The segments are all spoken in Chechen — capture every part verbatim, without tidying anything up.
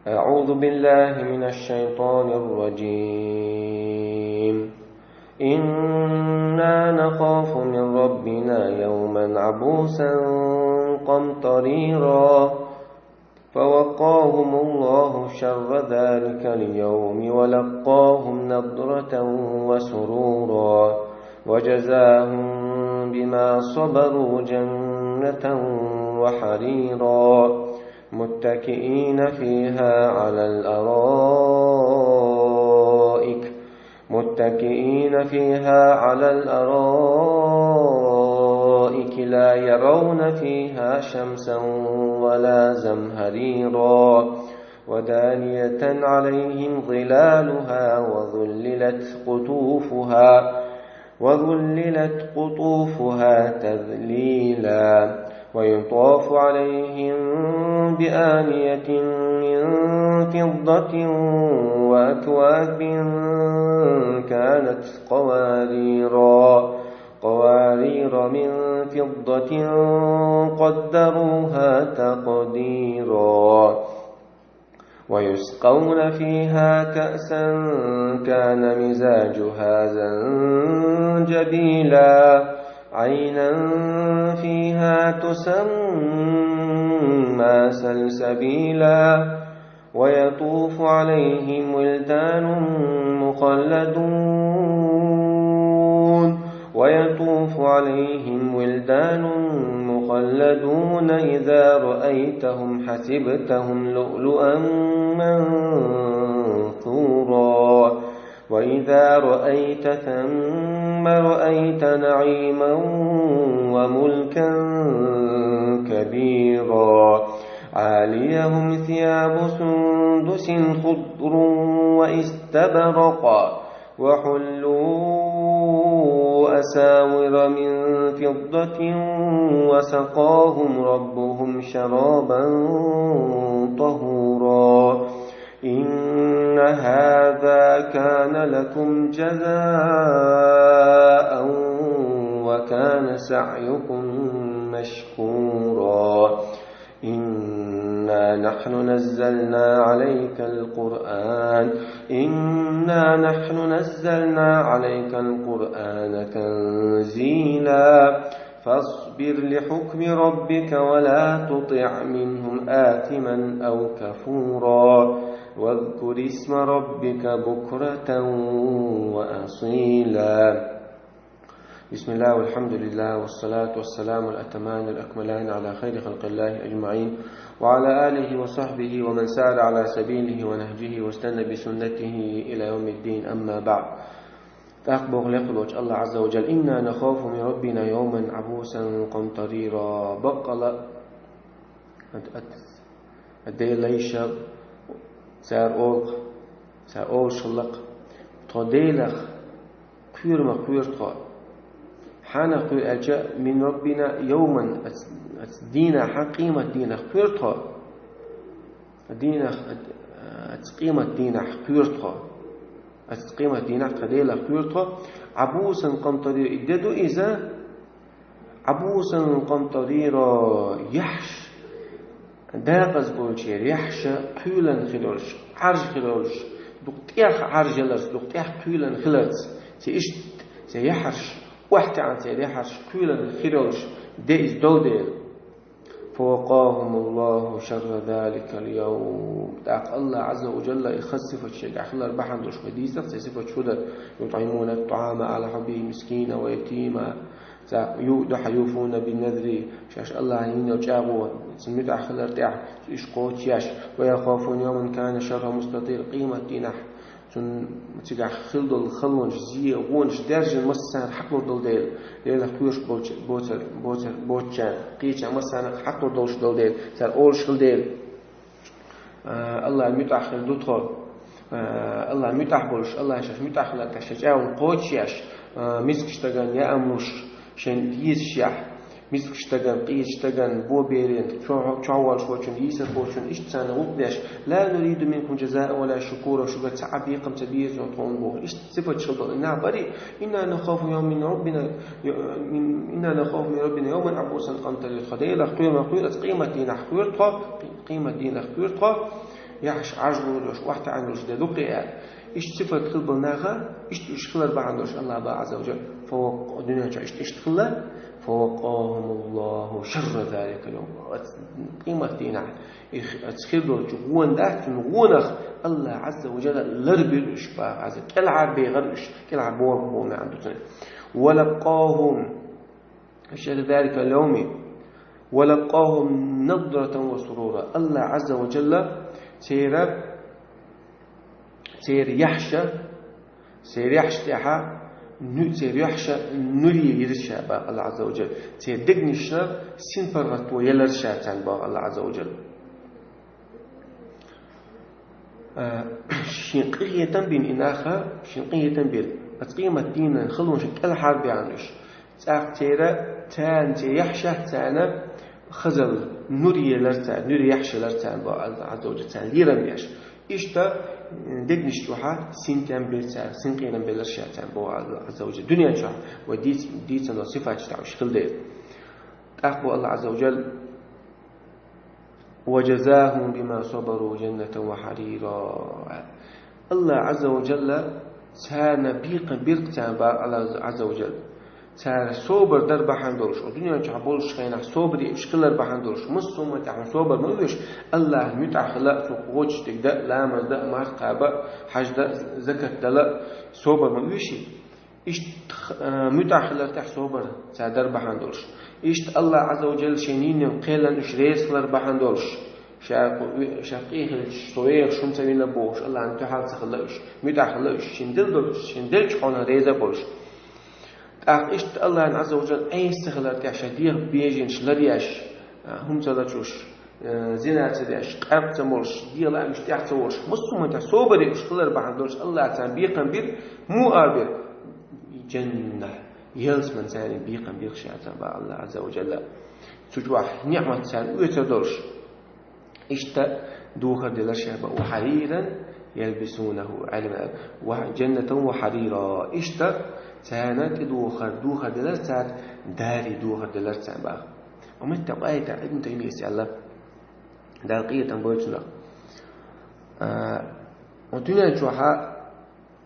أعوذ بالله من الشيطان الرجيم. إنا نخاف من ربنا يوما عبوسا قمطريرا، فوقاهم الله شر ذلك اليوم ولقاهم نضرة وسرورا، وجزاهم بما صبروا جنة وحريرا، متكئين فيها على الأرائك، متكئين فيها على الأرائك لا يرون فيها شمسا ولا زمهريرا، ودانية عليهم ظلالها وذللت قطوفها، وذللت قطوفها تذليلا، ويطاف عليهم بآنية من فضة وأكواب كانت قواريرا، قوارير من فضة قدروها تقديرا، ويسقون فيها كأسا كان مزاجها زنجبيلا، عينا فيها تسمى سلسبيلا، ويطوف عليهم ولدان مخلدون، ويطوف عليهم ولدان مخلدون إذا رأيتهم حسبتهم لؤلؤا منثورا، وإذا رأيت ثم رأيت نعيما وملكا كبيرا، عاليهم ثياب سندس خضر واستبرق، وحلوا أساور من فضة، وسقاهم ربهم شرابا طهورا. إن هذا كان لكم جزاء وكان سعيكم مشكورا. إنا نحن نزلنا عليك القرآن، إنا نحن نزلنا عليك القرآن تنزيلا. فاصبر لحكم ربك ولا تطع منهم آثما أو كفورا، واذكر اسم ربك بكرة وأصيلا. بسم الله والحمد لله والصلاة والسلام الأتمان الأكملان على خير خلق الله أجمعين، وعلى آله وصحبه ومن سار على سبيله ونهجه واستنى بسنته إلى يوم الدين، أما بعد. ТӀаккха боху лекха волчу Аллах Азза ва Джалла: «إنا نخاف من ربنا يوما عبوسا قمطريرا». Баккъала ат, ат, ат Делан лайша, цара олу-кх, цара олуш хилла-кх: «Тхо Делах кхоьру ма кхоьру тхо». Хьанах кхоьру аьлча, «من ربنا يوما», аца, аца дийнахь, къемат дийнах кхоьру тхо. Дийнах, аца къемат дийнахь кхоьру тхо. Аца къемат дийнахь тхан Делах кхоьру тхо. «عبوسا قمطريرا», и де ду иза, «عبوسا قمطريرا», яхьаш, декъаза болчеран яхьаш кхоьлина хир йолуш, Ӏаьржа хир йолуш, дукха тӀех Ӏаьржа яларца, дукха тӀех кхоьлина хиларца, церан иштта, церан яхьарш, охьатаьӀна церан яхьарш кхоьлина хир йолуш де иза долу дела. «فوقاهم الله شر ذلك اليوم». ТӀаккха Аллах Азза ва Джалла и хаза сифат шайгахь хилар бахьана долуш вай дийцира, церан сифат шу дара: «يطعمون الطعام على حبه مسكينا ويتيما». Цхьа ю-, дуьхьа «يوفون بالنذر», шаьш Аллахьа йина йолу чӀагӀо, цунна муьтӀахь хилар тӀехь, уьш кхочушъеш, «ويخافون يوما كان شره مستطيرا», къемат дийнахь цунна цигахь хила долу халонаш, зен, вонаш, даьржина массарна хьакхалур долу дела, Делах кхоьруш болчу, боцар, боцар, боцучарна, кхечарна массарна хьакхалур долуш долу дела, цара олуш хила дела. А, Аллахьа муьтӀахь хир ду тхо. А, Аллахьа муьтӀахь болуш, Аллахьа шаьш муьтӀахь хиларх шайн чӀагӀо кхочушъеш, а, мискачу стагана яа луш, шайна дезаш яхь, мискачу стагана, къечу стагана, боберина, чо-, чохь волуш волчун, йийсар кхочун, иштта царна гӀуллакх деш: «لا نريد منكم جزاء ولا شكورا», шуьга цхьа а бекхам ца беза тхуна боху. Иштта сифаташ хила долу и нах барий: «إنا نخاف يوما من ربنا، إنا نخاف من ربنا يوما عبوسا قمطريرا». Тхо Делах кхоьру ма кхоьру, аца къемат дийнахь кхоьру тхо, къемат дийнах кхоьру тхо. яхьаш Ӏаржлур йош, охьатаӀанлуш де дукхе аьлла. Иштта сифат хилбал наха, иштта уьш хилар бахьан долуш Аллах бах Ӏазза ва Джалла, фавакъ-, дуьнен чу иштта, иштта хилла, фавакъахумуллаху шарра заликал йовм. Къемат дийнахь, их, аца хир долчу гӀона дац, цунна гӀонах Аллах Ӏазза ва Джалла лар бир уьш бах Ӏазза, кӀелхьар бехар уьш, кӀелхьар бохар боху маьӀна ду цуьнан. Ва лаккъахум шарра заликал йовми, ва лаккъахум надратан ва сурура. Аллах Ӏазза ва Джалла церан, церан яхьаш, церан яхьаш тӀехьа, ну-, церан яхьаш нуре йира ша бах Аллах Ӏазза ва Джалла. Церан дегнашна синпаргӀато елар ша царна бах Аллах Ӏазза ва Джалла. А, шен къинхетам бина и наха, шен къинхетам бир. Аца къемат дийнан халонаш кӀелхьар бехна уьш. ЦӀаккха церан, царна церан яхьаш, царна хазалла, нур елар царна, нуре яхьаш елар царна бах Аллах Ӏазза ва Джалла, царна лерам беш. Иштта, э, дегнаш чохьа синтем бир царна, синкъерам белар ша царна бах Аллах Ӏазза ва Джалла. Дуьнен чохь вай диц-, дийцина долу сифаташ тӀехь уьш хилла дела. ТӀаккха бу Аллах Ӏазза ва Джалла: «Ва джазахум бима сабару джаннатан ва хьарира». Аллах Ӏазза ва Джалла царна бекхам бир царна бах Аллах Ӏазза ва Джалла. Цара собар дар бахьана долуш, дуьнен чохь болуш хенахь собаре уьш хилар бахьана долуш, массо а хӀуманна тӀехь собар ма оьшу, Аллахьна муьтӀахь хила а, цу кхочушдерг дан а, ламаз дан а, марха кхаба а, хьаж дан а, закат дала а, собар ма оьший. Иштта, а, муьтӀахь хилар тӀехь собар цара дар бахьана долуш. Иштта Аллах Ӏазза ва Джалла шен нийннан кхелан уьш реза хилар бахьана долуш. Ша, ша къийхилча, со вехаш хӀума ца вина бохуш, Аллахьна дуьхьал ца хилла уьш, муьтӀахь хилла уьш, шен дел долуш, шен делчу хьолан реза а болуш. ТӀаккха иштта Аллахьна Ӏазза ва Джалла Ӏеса ца хилар тӀехь ша дегӀан беженаш ларъеш, а, хӀума ца лачуш, э, зина ца деш, къаркъа ца молуш, дегӀан лаамаш тӀехь ца волуш, массо а хӀуманна тӀехь собаре уьш хилар бахьана долуш, Аллах царна бекхам бир, муха ар бир? Джанна, ялсамани царна бекхам бир ша царна бах Аллах Ӏазза ва Джалла. Цу чохь ниӀмат царна оьцур долуш. Иштта духар делар ша бах, ва хьариран ялбисунаху, Ӏилма, ва джаннатан ва хьарира. Иштта царна тӀедухар, духар делар царна, даре духар делар царна бах. Ва меттахь къайта Ибн Таймийяс аьлла, Дала къинхетам бойла цунах. А, ва дуьнен чохьа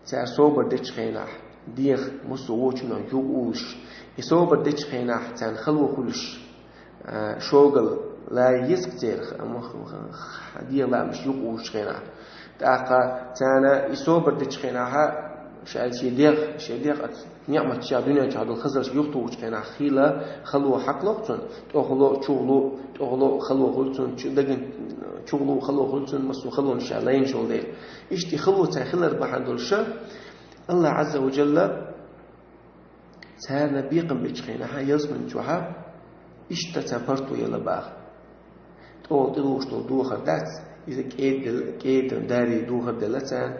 цара собар дечу хенахь, дегӀ массо а вочунах юкъуш, и собар дечу хенахь царна хало хуьлуш, а, шогал лай еза церах, амма х-, х-, х-, дегӀан лаамаш юкъуш хенахь. ТӀаккха царна и собар дечу хенахьа, ша шен дегӀ, шен дегӀ а ниӀматаш дуьнен чохь долу хазалш юхатухучу хенахь хийла хало хьакхало цунна, тӀехула, чухула, тӀехула хало хуьлу цунна, чу-, дагна чухула хало хуьлу цунна, массо а халонаш ша лайна шол дела. Иштта и хало цара хилар бахьана долуш, Аллах Ӏазза ва Джалла царна бекхам бечу хенахьа, ялсамани чохьа, иштта царна паргӀато елла бах. ТӀехула тӀедухуш долу духар дац, иза кӀеда-, кӀеда даре духар делла царна,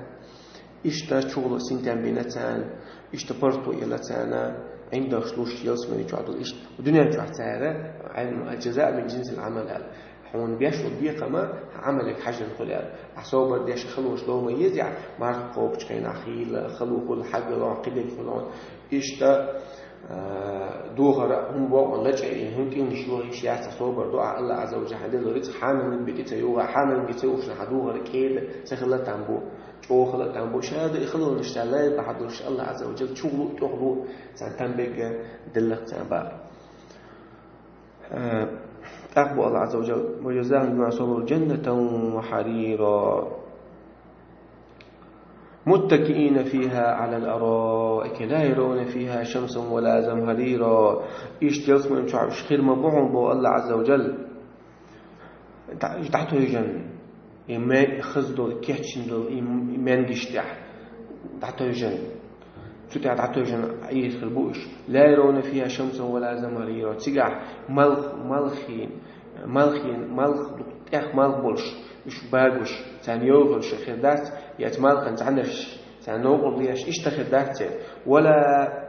иштта чухула синтем бина царна, иштта паргӀато елла царна, ӀиндагӀаш луш ялсамани чохь долу иштта. Дуьнен чохь цара, Ӏилма, аль-джазаъ мин джинсил Ӏамал аьлла. Хьуна беш волу бекхам хьан Ӏамале хьаьжжина хуьлу аьлла. Ахь собар деш халонаш лов ма еза, марха кхобучу хенахь хийла хало хуьлу, хьагало, кхидерг хуьлу. Иштта, а, духар а хӀума боху лачкъа, и хӀума тӀе йиш йогӀуш яц, собар ду ахь, Аллах Ӏазза ва Джалла хьан делларца, хьанал бен ца юха, хьанал бен ца юхуш хьан духар кӀеда ца хила там бу, чӀогӀа хила там бу. Ша ду и халонаш ша лай бахьана долуш, Аллах Ӏазза ва Джалла чухула, тӀехула царна там бегга делларца царна бах. Э, тӀаккха бу Аллах Ӏазза ва Джалла: «Ва джазахум бима сабару джаннатан ва хьарира. Муттакиина фиха Ӏалал араики ла яравна фиха шамсан ва ла замхарира». Иштта ялсамани чохь уьш хир ма бу хьуна боху Аллах Ӏазза ва Джалла. ДӀа-, дӀатойжан, и ме-, хаза долу, кечдина долу, и м-, и менгаш тӀехь дӀатойжан. Цу тӀехь дӀатойжан Ӏийса хир бу уьш. «Ла яравна фиха шамсан ва ла замхарира». Цигахь малх, малхин, малхин, малх, тӀех малх болуш, уьш багуш, царна йовхалуш хир дац, я цу малхан цхьаннаш, царна новкъарло еш, иштта хир дац церан. Ва ла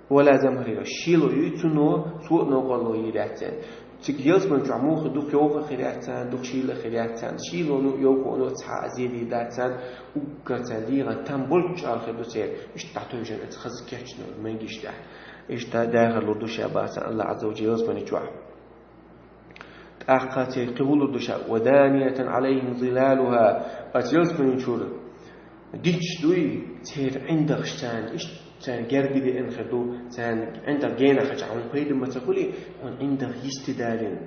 Ва ла замхарира, шело юй цунно, цо а новкъарло йийр яц царна. Цига ялсамани чохь муха дукха йовха хир яц царна, дукха шийла хир яц царна. Шелоно а, йовхоно а цхьа а зеде дац царна, уггар царна дегӀан там болччара хир ду церан. Иштта дӀатойжан оцу хаза кечдина менгаш тӀехь. Иштта дахар лур ду ша бах царна Аллах Ӏазза ва Джалла ялсамани чохь. ТӀаккха церан кхин хӀун лур ду ша? «ودانية عليهم ظلالها». Оцу ялсаманин чуьра дитташ дуй, церан ӀиндагӀаш царна, иштта царна герга деана хир ду, царна ӀиндагӀ генахь хилча хьуна пайда ма ца хуьлий, хьуна ӀиндагӀ йисте далийна.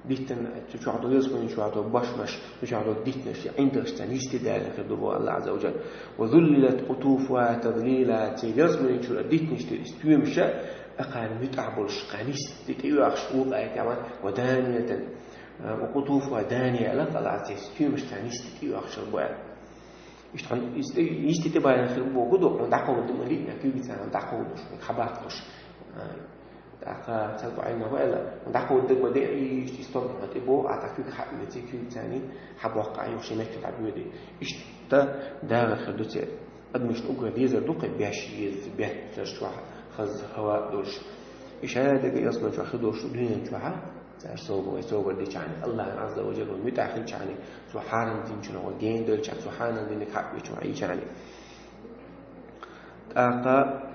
Диттина цу чохь долу ялсаманин чохь долу бошмаш, цу чохь долу диттанаш, я ӀиндагӀаш царна йисте далийна хир ду боху АллахӀ Азза ва Джалла. «وذللت قطوفها تذليلا». Церан ялсаманин чуьра диттанаш дерг, и стоьмаш а, кхана муьтӀахь болуш, кхана йисте тӀеоьхуш, вукху аят тӀехь: «ودانية». «وقطوفها دانية» аьлла, АллахӀ Азза, церан стоьмаш царна йисте тӀеоьхуш хир бу аьлла. Иштта хьуна йисте, йисте тӀебалийна хир бу боху ду, хьуна дӀакховдо ма лиъна, куьйга царна дӀакховдош, хьабаккхалуш. А, тӀаккха цхьа бу Ӏилма хӀу аьлла, хьуна дӀакховдо ма де, иштта и стом хьуна тӀебогӀу, а тӀаккха куьйга хьаъ веце, куьйга царна хьабоккху, а юха шен меттиг дӀабоьду. Иштта дагӀар хир ду церан. Адамашна уггар дезар ду кхин беш еза, бетташ чохь хаза хӀаваъ долуш. И шадерг ялсаманин чохь хир долуш ду дуьнен чохь, цара собар, вай собар дичахьана, АллахӀан Азза ва Джалла муьтӀахь хилчахьана, цо хьарам динчунах вай гена доьлчахь, цо хьарам динарг хьаъ вечунах Ӏийчахьана. ТӀаккха: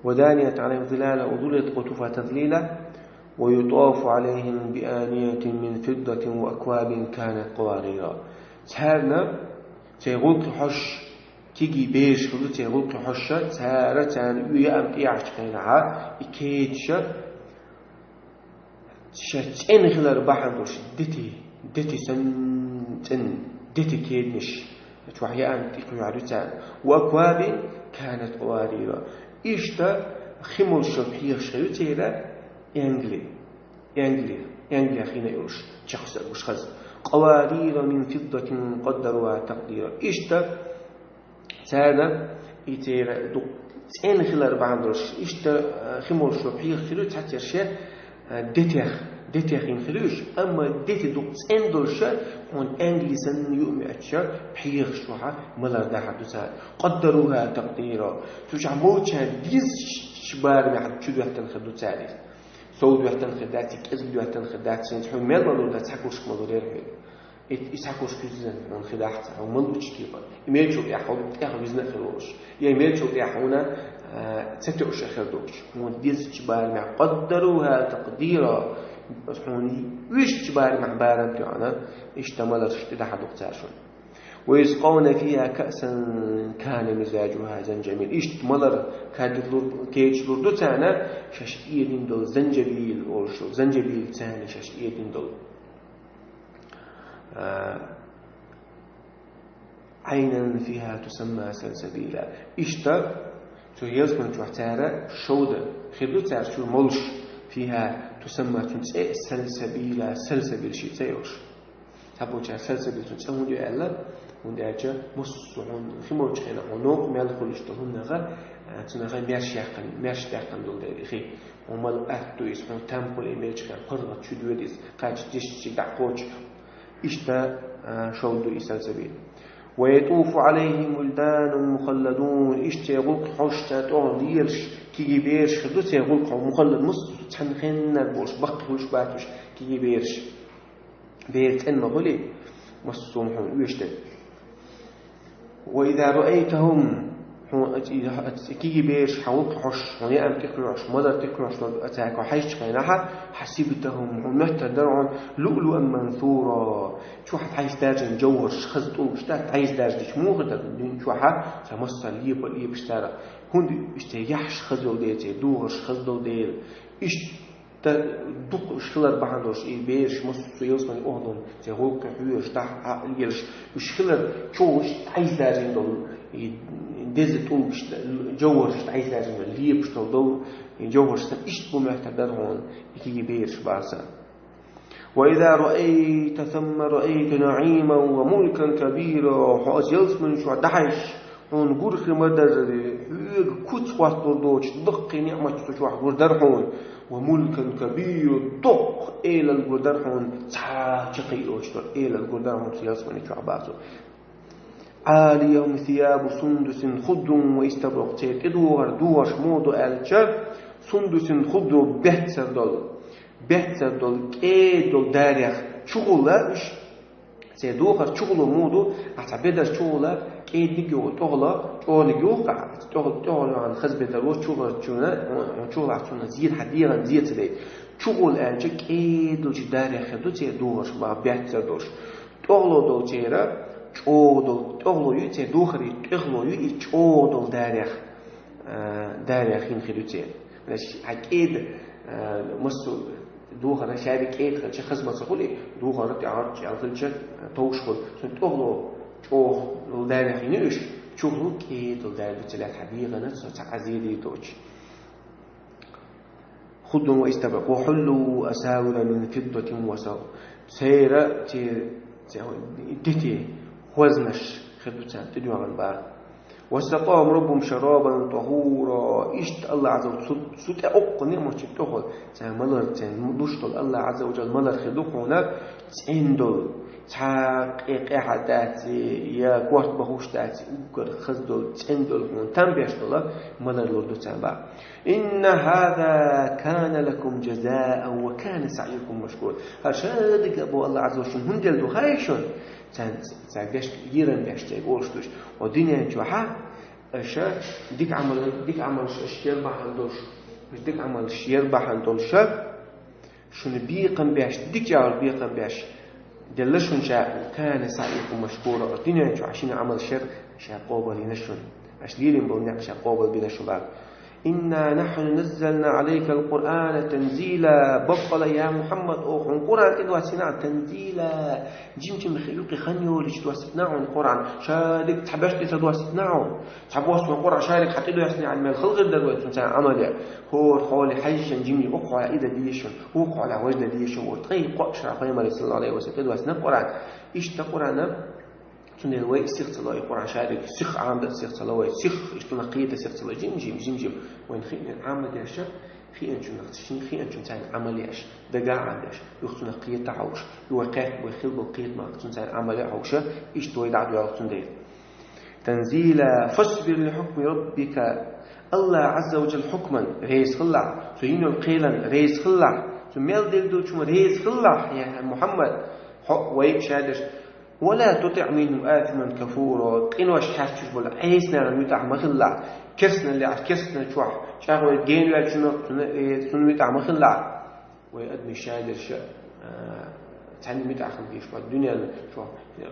«ودانية عليهم ظلالها وذللت قطوفها تذليلا ويطاف عليهم بآنية من فضة وأكواب كانت قواريرا». Царна церан гӀуллакхе хьожуш кегий бераш хир ду, церан гӀуллакхе хьожуш, цара царна оьгӀаз яа тӀеяхьачу хенахь, и кедаш шаьш цӀена хилар бахьана долуш, дети, дети санна цӀена, дети кеданаш чохь яа тӀекхоьхьур ю царна. «وأكواب كانت قواريرا». Иштта хи молуш йолу пхьегӀаш хир ю церан, энгли, энгли, энгли хина йолуш, чекхсаг гуш хаза. «قوارير من فضة قدروها تقديرا». Иштта царна и церан дукха цӀена хилар бахьана долуш, иштта, а, хи молуш йолу пхьегӀаш хир ю цхьацца шен, а, детех, детех хин хир ю уьш, амма дети дукха цӀена долуш, хьуна энгли санна юуш пхьегӀаш чохь малар дахьар ду цара. «قدروها تقديرا». Цу чохь молча дезачу барамехь чудоьттина хир ду цара иза. Сов доьттина хир дац, кӀезиг доьттина хир дац, хӀинца хьуна мел ма лур дац, цхьа куршк ма лур яра хьуна. И, и цхьа куршк куьззина хьуна хи дахьа ца, хьуна ма лучу кепа. И мелчул тӀехь хьуна тӀех визна а хир волуш. Я и мелчул тӀехь хьуна, а, ца тоьуш а хир долуш. Хьуна дезачу барамехь «قدروها تقديرا». Хьуна уьш чу барамехь барам тоьхна, иштта маларш тӀедахьа ду-кх цара шуна. «ويسقون فيها كأسا كان مزاجها زنجبيلا». Иштта малар кадид лур, кедаш лур ду царна, шаьш эдина долу занжабил олуш, занжабил царна шаьш эдина долу. А, «عينا فيها تسمى سلسبيلا». Иштта, цу ялсаманин чохь цара шовда хир ду цара чуьра молуш, «فيها تسمى», цуьнан цӀе «سلسبيلا», сальсабил ши цӀе йолуш. Цхьаболчара сальсабил цуьнан цӀе хӀунда ю аьлла, хӀунда аьлча массо а хьуна хи молчу хенахь хьуна новкъа мел хуьлуш долу хӀуманах, а, цунах маьрша яьккхина, маьрша даьккхина долу дела и хи. Хьуна мала атта ду иза, хьуна там хуьлий мелчу хенахь паргӀат чу доьду иза, кхача дешча дӀакхочу. Иштта, а, шовда ду и сальсабил. «ويطوف عليهم ولدان مخلدون». Иштта церан гӀуллакхе хьожуш царна тӀехула лелаш, кегий бераш хир ду церан гӀуллакхе хьожуш, мухаллад, массо а цхьана хеннарг болуш, баккхий хуьлуш бац уьш, кегий бераш. Бер цӀена ма хуьлий, массо а хьуна оьшуш дерг. «وإذا رأيتهم», хьуна оцу, оцу кегий бераш хьан гӀуллакхе хьожуш, хьуна яа тӀекхоьхьуш, малар тӀекхоьхьуш долу цаьрга хьайшачу хенахь, «حسبتهم», хьуна моьттур дара хьуна, «لؤلؤا منثورا». Чохь дӀайса даьржина жовхӀарш, хаза тӀулгаш дац, дӀайса даьржина дича муха дар дуьйна чохь, цхьа массо а лепа, лепаш цара. ХӀунда иштта яххьаш хаза йолу дела, церан духарш хаза долу дела. Иштта дукха уьш хилар бахьана долуш, и бераш массо а ялсаманин охьадолу, церан гӀуллакхе хьоьжуш, дӀа-, дӀа а лелаш, уьш хилар чу уьш дӀайса даьржина долу, и деза тӀулгаш, жовхӀарш дӀайса даьржина долу, лепаш долу, долу, и жовхӀарш санна, иштта бу моьттур дара хьуна, и кегий бераш бахьа санна. «وإذا رأيت ثم رأيت نعيما وملكا كبيرا». Хьо оцу ялсаманин чохь дӀахьаьжча, хьуна гур хир ма дара, хьоьга куц хӀотталур доцуш, даккхий ниӀматаш цу чохь гур дара хьуна. «وملكا كبيرا», доккха элал гур дара хьуна, цхьа а чаккхе йоцуш долу элал гур дара хьуна цу ялсаманин чохь бахьа цо. «عاليهم ثياب سندس خضر واستبرق». Церан тӀедухар, духарш муха ду аьлча, «سندس خضر», беццара долу, беццара долу, кӀеда долу дарех чухула уьш. Церан духар чухула муха ду, ахьа цхьа бедар чухула, кӀеданиг а йоху, тӀехула чӀогӀаниг а йоху, ахьа тӀехула, тӀехула йоху хаза бедар волчу чухула чуна, чухула ахьа цунна зийр хьан дегӀан зеца дайта. Чухула аьлча, кӀеда долчу дарех хир ду церан духарш, баха беттара долуш. ТӀехула долчеран чӀогӀа долу, тӀехула ю церан духаран тӀехула ю и чӀогӀа долу дарех, а, дарех хин хир ю церан. Значит, хьан кӀеда, а, массо а духаран шаьрга кӀеда хилча, хаза ма ца хуьлу и, духаран тӀехьа чӀел хилча, товш хуьлу. Цуьнан тӀехула чӀогӀа долу дарех хин ю уьш, чухула кӀеда долу дарех ду церан, хьан дегӀана со ца Ӏазире доцуш. خضر واستبرق وحلوا أساور من فضة وسو. Церан, церан, церан дитин хӀознаш хир ду царна тӀедоьгӀна бара. وسقاهم ربهم شرابا طهورا. Иштта АллахӀ Ӏазза ва Жалла цу, цу тӀе оккху ниъматийн тӀехула царна малар, царна луш долу АллахӀ Ӏазза ва Жалла малар хир ду хьуна цӀена долу, цхьа къе-, къехьа дац, я корта бахуш дац, уггар хаза долу, цӀена долу хьуна там беш долу малар лур ду царна бара. إن هذا كان لكم جزاء وكان سعيكم مشكورا. ХӀара шадерг а бо АллахӀ Ӏазза ва Жалла шуна хӀунда делла ду хаий шуна? Царна, царна деш, йиран деш церга олуш ду уьш. О дуьнен чохь а, аша дика Ӏамал, дика Ӏамалш аша яр бахьана долуш, аша дика Ӏамалш яр бахьана долуш, шуна бекхам беш, дика чӀагӀар бекхам беш, делла шуна ша, كان سعيكم مشكورا, дуьнен чохь шина Ӏамал шер ша къобалйина шуна. Аша лелийна болу некъ ша къобалбина шун бара. إنا نحن نزلنا عليك القرآن تنزيلا. Баккъала, я Мухьаммад, оха хьуна Къуръан тӀедоссийна, танзила. Жим-жим юкъе хан йолуьйтуш доссийна хьуна Къуръан. Шадерг цхьа беш тӀе ца доссийна хьуна. Цхьабосса Къуръан шадерг хьан тӀедоьссина аьлла, мел хала хир дара вай цуьнан царна Ӏамал яр. ХӀора хьоле хьаьжжина жимма укх хьоле и дан дезаш, вукх хьоле вай дан дезаш, вай ткъе кхоъ шарахь пайхамаре, саллаллаху Ӏалайхи ва саллам, тӀедоссийна Къуръан. Иштта Къуръан, цундела вай сиха ца ло и Къуръан шадерг, сиха Ӏамадан сиха ца ло вай, сиха иштта нах кхета сиха ца ло, жим-жим, жим-жим. Вайна хиъна Ӏамал деш, хиъначунах, шина хиъначун царна Ӏамал еш, дага Ӏамал деш, юха цунах кхета хьовш, юха вай кхетта вай хила болу кхетамах цунна царна Ӏамал а хьовш, иштта вай дӀа а доьлху цундела. تنزيلا. فاصبر لحكم ربك. АллахӀ Ӏазза ва Жалла хьукман реза хилалахь, цо йина йолу кхелан реза хилалахь, цо мел делла долчун реза хилалахь, я Мухьаммад, хьо а вай а шадерш. ولا تطع منهم آثما كفورا. Къинош хьаьрчаш болу Ӏеса нахана муьтӀахь ма хилалахь. Керстаналлехь, керстана чохь чӀагӀвай генваьллачунах, цуьнан, э, цунна муьтӀахь ма хилалахь. Вай адамийн шадерш, а, цхьаьнна муьтӀахь хила дезаш бац, дуьненна чохь, э,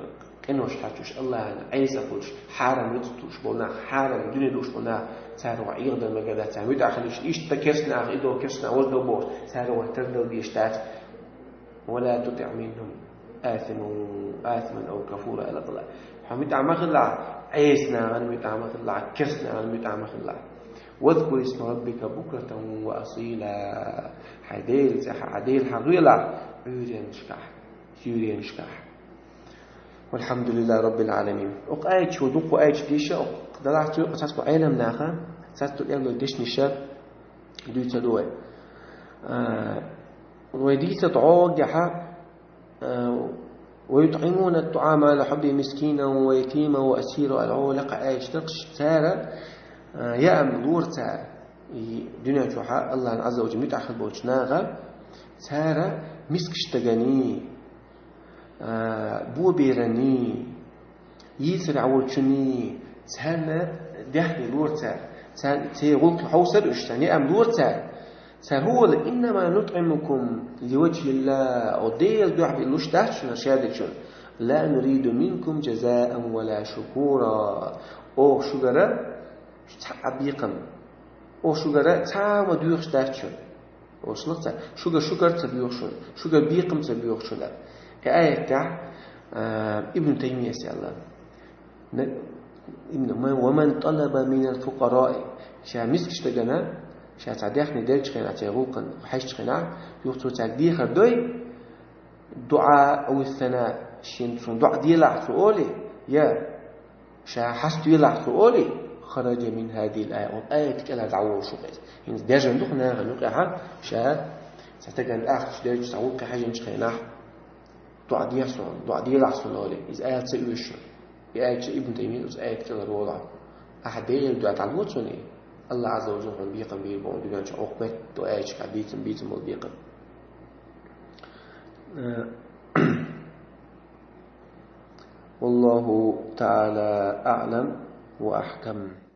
къинош хьаьрчаш, АллахӀана Ӏеса хуьлуш, хьарам рицкъ луш болу нах, хьарам дуьне луш болу нах, цара вай Ӏехадан мегар дац, цара муьтӀахь хила дезаш, иштта керстанах, и до керстанах, вара до бохуш, цара вай тардала дезаш дац. ولا تطع منهم آثما، آثما أو كفورا аьлла хилла. Хьо муьтӀахь ма хилалахь, Ӏеса нахана муьтӀахь ма хилалахь, керста нахана муьтӀахь ма хилалахь. واذكر اسم ربك بكرة وأصيلا. Хьайн Делан цӀе, хьайн Дела хьагӀойлахь Ӏуьйренашкахь, суьйренашкахь. والحمد لله رب العالمين. Окху аят чу дуккха аят дийша, окху далахь цу юкъа цхьацца Ӏелам наха, цхьацца ду эллой дешниша дуьйцаду вай. А, вай дийца дӀогахьа, а, ويطعمون الطعام على حبه مسكينا ويتيما وأسيرا, аьлла, гӀо лекха аьлча дакхаш цара, а, яам лора цара. И дуьнен чохьа АллахӀна Ӏазза ва Жалла муьтӀахь хила болчу наха, цара мискаш стаганий, а, бобераний, йийцарехь волчуний, царна даьхни лора цара. Царна церан гӀуллакх хьовсар уьш, царна яам лора цара. Цара хӀун олу: إنما نطعمكم لوجه الله, о Делан дуьхьа биллуш дац шуна шадерг шуна. لا نريد منكم جزاء ولا شكورا. Оха шуьгара цхьа а бекхам, оха шуьгара цхьа а ма доьхуш дац шуна. Ошлах ца, шуьга шукар ца боьху шуна, шуьга бекхам ца боьху шуна. И аятехь, а, Ибн Таймияс аьлла: «ومن طلب من الفقراء», ша мискаш дагана, ша цхьа даьхни делчу хенахь, церан гӀуллакхна хьаьжчу хенахь, юха цо цаьрга дехар дой, дуӀа, أو الثناء, шен цунна дуӀа делахь цо олий, я ша хьаставелахь цо олий, خرج من هذه الآية, оцу аят кӀелара дӀаволуш ву иза. ХӀинца дежан ду-кх нахана юкъехьа, ша цхьа стагана ахча делча, цхьа гӀуллакхе хьаьжинчу хенахь, дуӀа дехьа суна, дуӀа делахь суна олий, иза аят ца оьшу. И аят ша Ибн Таймийя оцу аят кӀелара волахь. Ахьа Делан дуьхьа дӀалур цунна, АллахӀ Ӏазза ва Жалла хьуна бекхам бийр бу хьуна дуьнен чу, хӀокху метта аяташкахь дийцина, бийцина болу бекхам. والله تعالى أعلم وأحكم.